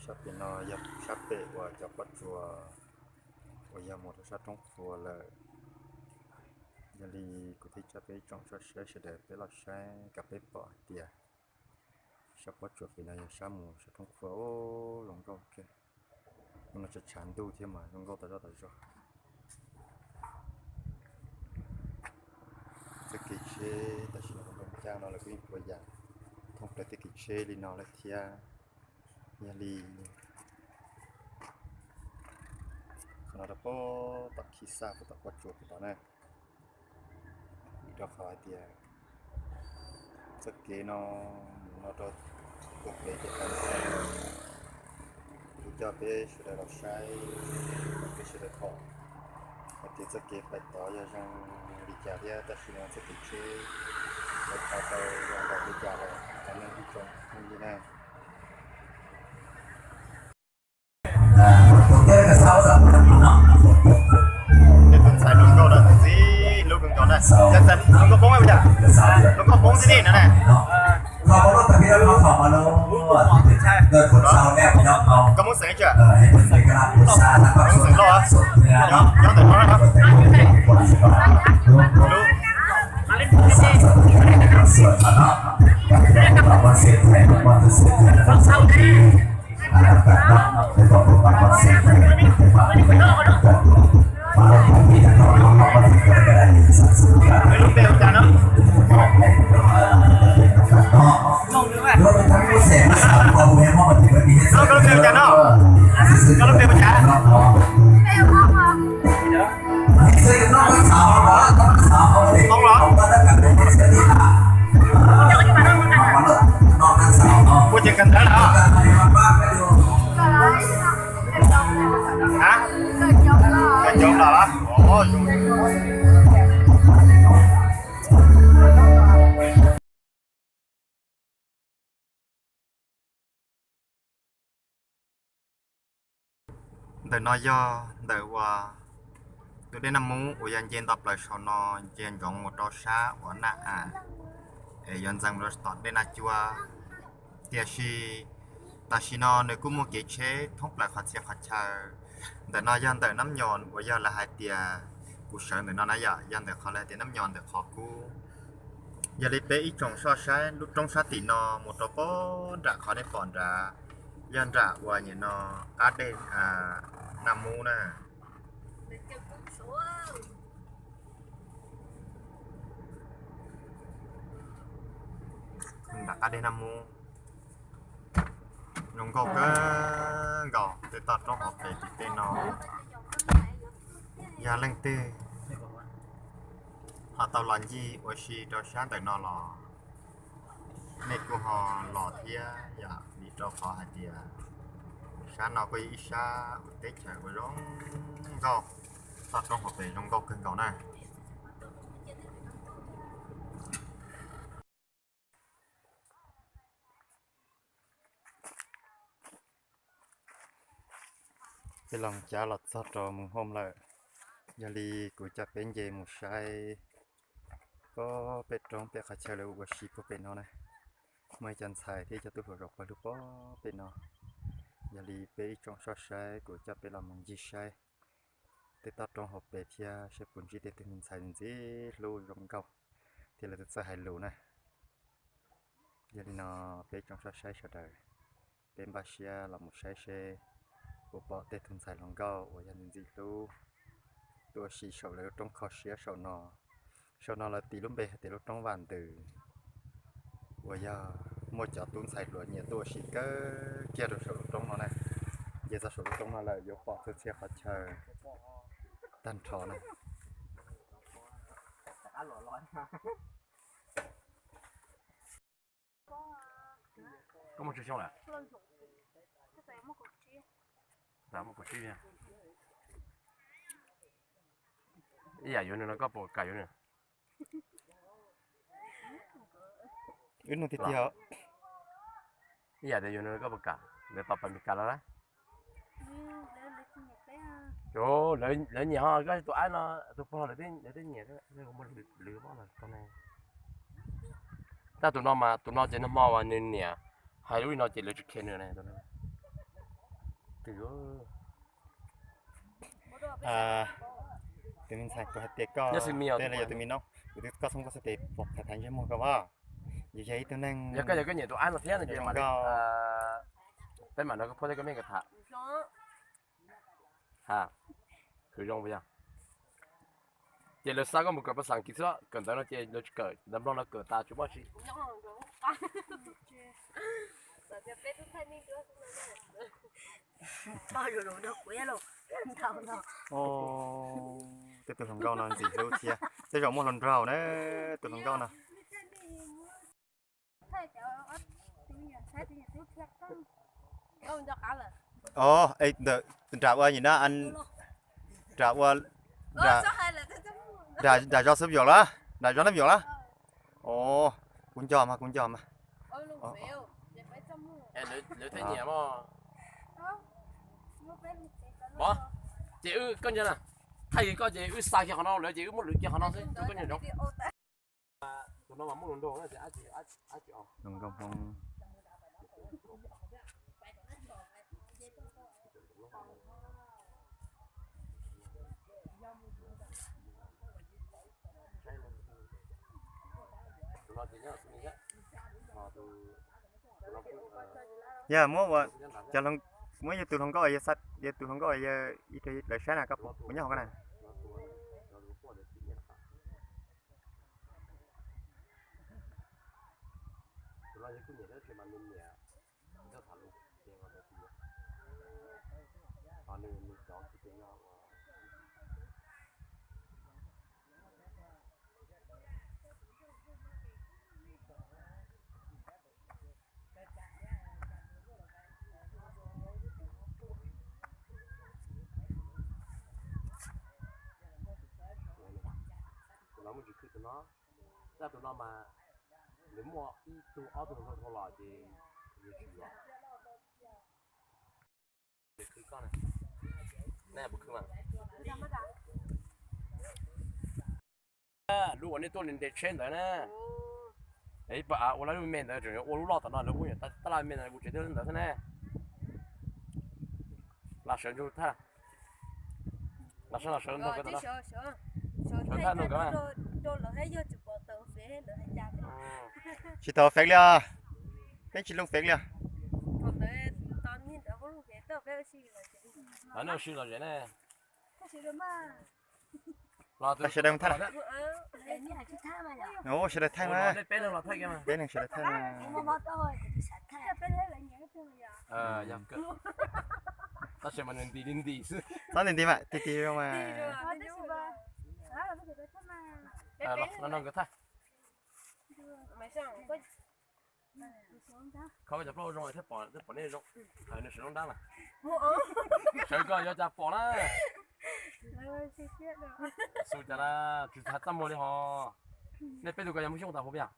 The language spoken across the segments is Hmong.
Sab pem no yog sab pem uas cov pob tsuas uas yog mus rau sab roob Khuas lawm. Yog li kuv thiaj coj peb ib tsoom soj saib sawv daws peb los saib kom peb pom hais tias sab pob tsuas pem no yog sab mus sab roob Khuas, zoo nkauj kawg. Hnub no tshav tshav ntuj thiab mas zoo nkauj tas zog tas zog. Txoj kev tsheb tam sim no kuj zoo ncaj no lawv kuj yeej tsuas yam thoob plaws tej kev tsheb li no lawm thiab. Yog li qhov no rau puag tom Khib Xaj puag tom pob tsuas pem tod na, vim rau qhov hais tias txoj kev no mus no rau puag pem ces tau. Kuv coj peb sawv daws los saib, peb sawv daws pom hais tias txoj kev pem tod yog zoo li cas thiab tam sim no txoj kev tsheb lawv qhov tau zoo npaum li cas lawm rau nej ib tsoom phooj ywg na. Tus ntxhais hluas nkauj no ntxim hlub kawg nkaus na. Tus ntxhais hluas nkauj Hmoob puas yog? Hluas nkauj Hmoob tib neeg no na. Koj Hmoob xeem tsi? Hmoob xeem Lauj. Nyob ntawm no na. Lub npe hu cas no? Koj lub npe hu cas no? Koj lub npe hu cas? Hmoob los? Puas ces kawm ntawv lawm? Kawm cov los? Ntawm no yog ntawm uas tus dej Naj Mub uas yog nce nto plaws saum no nce ntsoov mus rau sab uas Naj As, es yuav ntxeev mus rau tom dej Naj Cua. Tiam sis tam sim no nws kuj muaj kev tsheb thoob plaws qhov txhia qhov chaw. Ntawm no yog ntawm Nab Nyos uas yog lawv hais tias kuv sawv ntawm no na yom, yog ntawm qhov lawv hais tias Nab Nyos ntawm qhov kub. Yog li peb ib tsoom soj saib lub roob sab tim no mus rau puag nram qhov nej pom nrad, yog nram uas nyem no qab dej Naj Mub na. Nram qab dej Naj Mub zoo nkauj kawg nkaus. Tej toj roob hauv pes tim tej no, yog leej twg ho tau los ncig ua si rau sab ntawm no los nej kuj ho los thiab yom, vim rau qhov hais tias sab no kuj yog ib sab uas teb chaws uas zoo nkauj, toj roob hauv pes zoo nkauj kawg nkaus na. Peb los cav los txog rau mus hom lawm, yog li kuv coj peb nce mus saib puag pem roob pem qhov chaw lawv ua si puag pem no na. Muaj ib co ntxhais thiab ib co tub hluas zaum pawg lug puag pem no. Yog li peb ib tsoom soj saib kuv coj peb los mus ncig saib tej toj roob hauv pes thiab saib puas ntsib tej tug me ntxhais ntxim hlub zoo nkauj thiab lawv txawj hais lus na. Yog li no peb ib tsoom soj saib sawv daws, peb npaj siab los mus saib seb puas pom tej tug ntxhais hluas nkauj uas yog ntxim hlub tuaj ua si saum lawv lub roob kho siab saum no. Saum no lawv tis lub npe hais tias lub roob Vaj Ntws, uas yog muaj cov tub ntxhais hluas nyiam tuaj ua si kawg kiag rau saum lub roob no na. Nce txog saum lub roob no lawm yuav pom txhua txhia qhov chaw tag nrho na. Koj muaj tsawg xyoo lawm? Muaj kaum tsib. Ib yam yuav nws no koj puas kam yuav nws? Wb nug tiag tiag. Ib yam tias yuav nws koj puas kam? Lawv tau pais Meskas los lawm. Lawv nyiam ho koj tus aib no, tus pog lawv twb nyiam, lwv poj lawm tau ne. Tab tus no mas tus no ces nag hmo mas nws niam hais lus li no ces lawv tsis khiav nws ne. Tus me ntxhais, kuv hais tias koj, tej no yog tus me noob, kuv twb koj txhob koj xav tes pom tham tham ntsej muag koj as. Yus yog ib tug neeg, yog koj yog koj nyiam tus ab no thiab no ces mam li, peb mam nrog koj phob thiab koj me nkawd tham. Ha, khwv zoo puas yog? Ces lawv xa koj mus kawm pas xas kis xwb, kawm ntawv no ces lawv tsis kawm, ntawv Nplog no kawm tas tsis muaj tsi. Tej tus hluas nkauj no ntxim hlub thiab, tej zaum muaj hluas nraug na, tus hluas nkauj no. Os, nram ua nyim na, nram ua, nram zos xub yuam lawm, nram zos nab yuam lawm. Os, kuv nco mas, kuv nco mas. Ces wb, koj nco na, thaij koj ces wb xa kiag qhov no lawm ces wb muab lwv kiag qhov no xwb, koj nco zoo. Tus no mas muaj hluas nraug na. Hluas nkauj Hmoob. Yog muab ua, cov, muab yog tus hluas nkauj, yog tus hluas nkauj yog ib, lawv saib na, koj puas nyob hauv ko na? Tus no muaj tsis khwv tus no, tab tus no mas nws muaj ib tug ob tug hluas nraug dhau los ces nws tsis yuav. Khwv koj na, neb puas khwv mas? Lub uas nej tuaj nres tsheb ntawd na. Ib pab ua lawv lub me ntawd tseem yuav ua lub loj tom no, lawv ua nyuam tab laj me ntawd kuv tsev twb ntawd xwb ne. Los sawv ntsug thaj, los sawv, los sawv nrog nkawd, sawv thaj nrog nkawd. Tsis tau fev li os, peb tsis loo fev li os. Nej ua si lom zem ne. Los sawv daws mus thaij. Sawv daws thaij mas, peb neeg sawv daws thaij mas. Tab sis mas nws nti li nti xwb, txhob nti nti mas ti ti zoo mas. Los nrog nkawd thaij. Kho cov plaub zoo thiab pom, pom nej zoo. Nws sawv noob nrab mas, sawv koj yuav cas pom na. Xu cas na, tsis txaj muag li ho. Nej peb tug ko yog Hmoob Xyooj tas huv puas yog?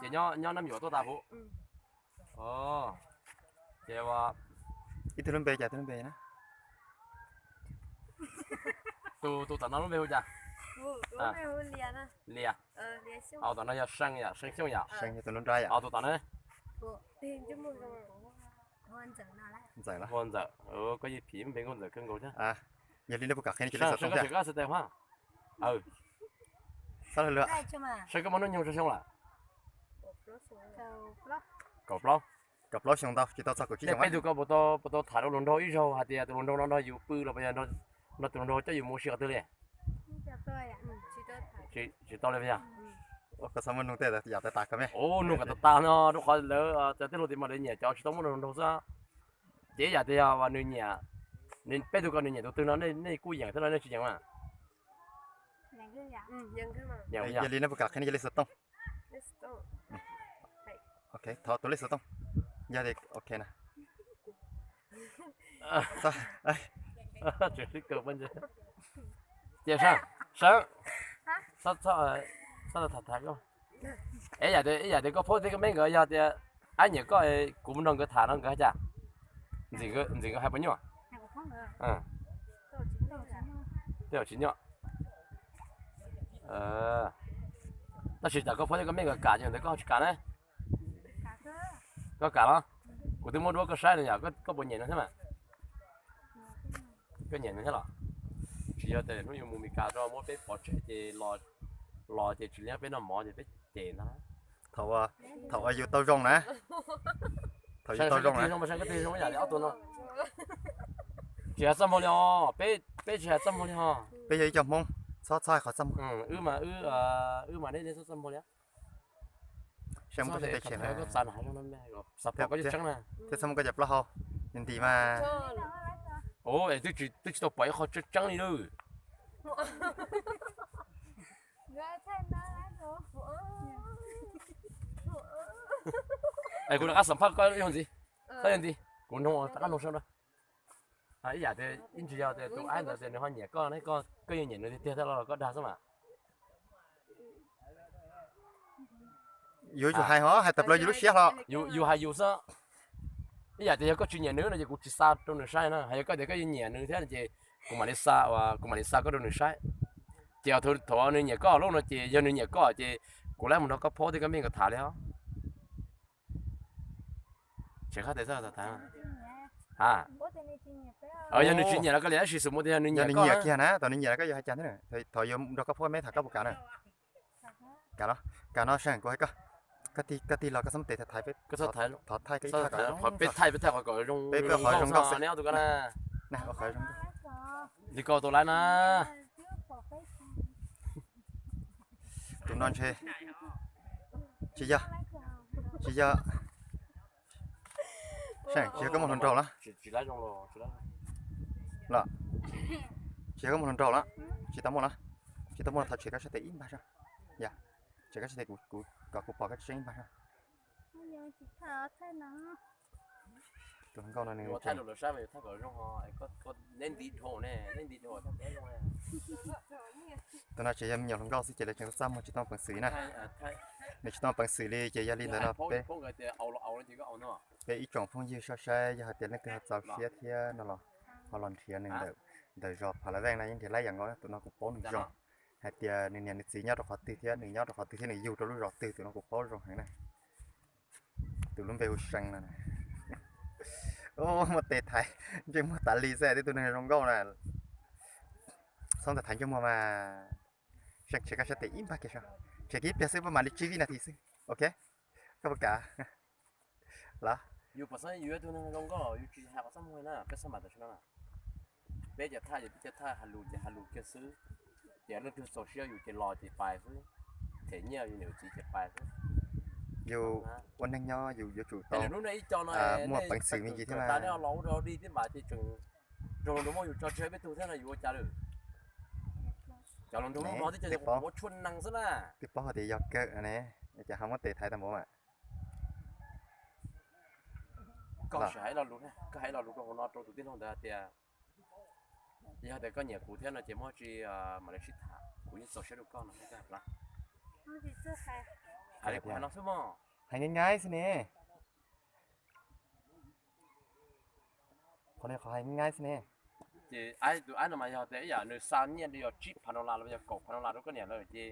Ces nyob Nab Yuam tuaj tas huv. Ces ib tug lub npe cas, tus lub npe na? Tus, tus tom no lub npe hu cas? Lias. Au, tom no yog See yom, See Xyooj yom. Tus no nrab yom. Au, tus tom ne? Ntxawm. Hu ua Ntxawm, koj yeej phim npe Nkauj Ntxawm kawg nkaus thiab. Yog li nej puas kam qhia nej cia li xov tooj thiab? Sab lwg lwg. See koj muaj hnub nyoog tsawg xyoo lawm? Kaum plaub. Kaum plaub xyoo ntau, tsis tau txog kaum tsib xyoo. Peb tug ko puas tau tham rau hluas nraug ib zaug hais tias tus hluas nraug no nrog yus pw los puas yog nrog tus hluas nraug coj yus mus ua si qhov twg li? Tsis tau li puas yog? Koj txhob muaj nug tej yam tas tas ko me. Ua nug kom tas tas no rau qhov lawv cov tij laug tias mas lawv nyiam cov tsis tau muaj hluas nraug xwb. Ces ib yam tias yog nws nyiam, peb tug ko nws nyiam tus twg no nej kuj yeem thiab los nej tsis yeem mas? Yeem. Yog li nej puas kam qhia nej cia li xov tooj? Ok, thov tus lej xov tooj. Yog li ok na. Ces Seeb, Seeb, es yam, yam tias koj phob thiab koj me nkawd yog tias ab nyiam koj, kuv mus nrog nkawd tham no nkawd hais cas? Ntxim nkawd hais puas nyuaj? Tej zaum tsis nyuaj. Tab sis cas koj phob thiab koj me nkawd kam ces ntawd koj tsis kam ne? Koj kam los? Twb muab duab koj saib no yom, koj puas nyiam nws thiab mas? Koj nyiam nws thiab los? Tsis yog tias hnub yus mus Mes Kas rau muab peb pov tseg ces los ces tsis liab peb noj mov ces peb cem ntag. Thaum uas yus tau zoo na, thaum yus tau zoo na. Tsis hais txaj muag li os, peb, peb tsis hais txaj muag li ho. Peb yog ib co Hmoob, txhob, txhob hais qhov txaj muag. Wb mas, wb mas neb txhob txaj muag li. Saib muaj koj tej teb chaws na. Thiab txhob muaj koj cov plaub hau nti mas. Twb tsis tau pom ib qho tseeb tseeb li lawm. Kuv rov qab xam phaj koj ib zaug ntxiv. Koj ib zaug ntxiv, kuv rov qab noog seb. Ib yam tias ib ntsis yog tias tus aib ntawd tias nws ho nyiam koj ne, koj yeej nyiam nws tiag tiag thiab los koj dag xwb mas. Yus yuav tsum hais hos, hais tawm plaws yus lub siab hlo. Yus hais yus xwb. Ib yam tias yog koj tsis nyiam nws no ces kuv tsis xa rau nws saib na, hos yog koj tias koj yeej nyiam nws thiab no ces kuv mam li xa, kuv mam li xa koj rau nws saib. Ces thaum nws nyiam koj lawm no ces yog nws nyiam koj ces kuv laib mus nrog koj phob thiab koj me nyuam tham li os. Tseem qab tes txog tham. Yog nws tsis nyiam los koj li, tab sis xum mus tias yog nws nyiam koj kiag na, thaum nws nyiam los koj yuav hais cas thiab na? Thaum yuav nrog koj phob meb tham koj puas kam na? Kam los, kam no seem kuv hais koj, koj tig los koj txhob mus tes thaiv thaiv peb, thov thaij koj ib thaj kom zoo, peb thaij peb thaij qhov kom zoo, peb peb qhov zoo nkauj xwb. Li koj tau lawm na. Tus no ntshe tsis yog, tsis yog, tsis yog koj muaj hluas nraug los? Los, tsis yog koj muaj hluas nraug los? Tsis tau muaj los? Tsis tau muaj los thov tshem koj sab tes ib npag soj. Yog, tshem koj sab tes kuv, kuv kom kuv pom koj tseeb ib npag soj. Tus hluas nkauj no nws, tus no tseem yog me nyuam hluas nkauj xwb ces lawv tseem txaj muag tsis tau peev xwm li na. Nws tsis tau peev xwm li ces yog li ntawd no peb, peb ib tsoom phooj ywg soj saib yog hais tias leej twg ho txaus siab thiab no los ho los nrhiav nws ntawm, ntawm zos Pha La Veej na, yeej nrhiav laib yam nkaus na. Tus no kuv paub nws zoo, hais tias nws niam nws txiv nyob rau qhov twg thiab nws nyob rau qhov twg thiab nws yug rau lub zos twg, tus no kuv paub zoo heev na. Tus lub npe hu See no. Muaj tes thaiv ntsej muag tas li xwb, twb tus neeg zoo nkauj na. Txhob ntawm thaiv ntsej muag mas. See, tshem koj sab tes ib npag kiag soj, tshem kiag ib pliag xwb, peb mam li tsib vib nas this xwb, ok? Koj puas kam? Los, yus pom xeeb yus yog tus neeg zoo nkauj los yus tsis hais qhov txaj muag na, peb xab mam tam sim no na. Peb cov thaij ces peb cov thaij hais lus ces hais lus kiag xwb, ces leej twg txaus siab yus ces los ces pais xwb, them nyiaj yus niam yus txiv ces pais xwb. Yus ua neeg nyob yus yuav tsum tau muaj peev xwm me ntsis thiab mas. Rau hluas nraug muab yus tso tseg peb tug thiab no yus ua cas lawm? Cov hluas nraug no twb cov ua tshuaj nees xwb na. Twb paub hais tias yog kawg ne, cas ho muab tes thaiv tau npaum mas. Koj sim hais lo lus, koj hais lo lus rau hauv no rau tus tij laug ntawd hais tias, yog tias koj nyiam kuv thiab no ces muab tsis mam li sib tham, kuv yeej txaus siab rau koj no. Hais li kuv hais no xwb mog. Hais nyaib nyaib xwb ne. Qhov no qhov hais nyaib nyaib xwb ne. Ces tus aib no mas yog tias ib yam nws xa nyiaj li yog tsib phav dollar los yog kaum phav dollar rau koj niam lawm ces.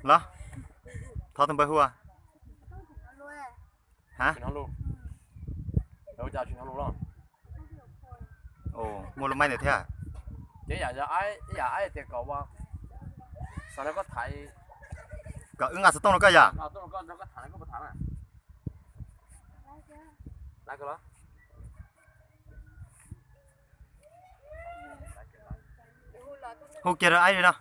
Los, thov tus npawb hu. Ha? Tsis hnov lus. Ua cas tsis hnov lus los? Muaj lub maib ntawd thiab. Ces yam, ib yam aib tias kom ua, xav nrog koj tham, kom wb nqa xov tooj rau koj yom? Hu kiag rau aib li no.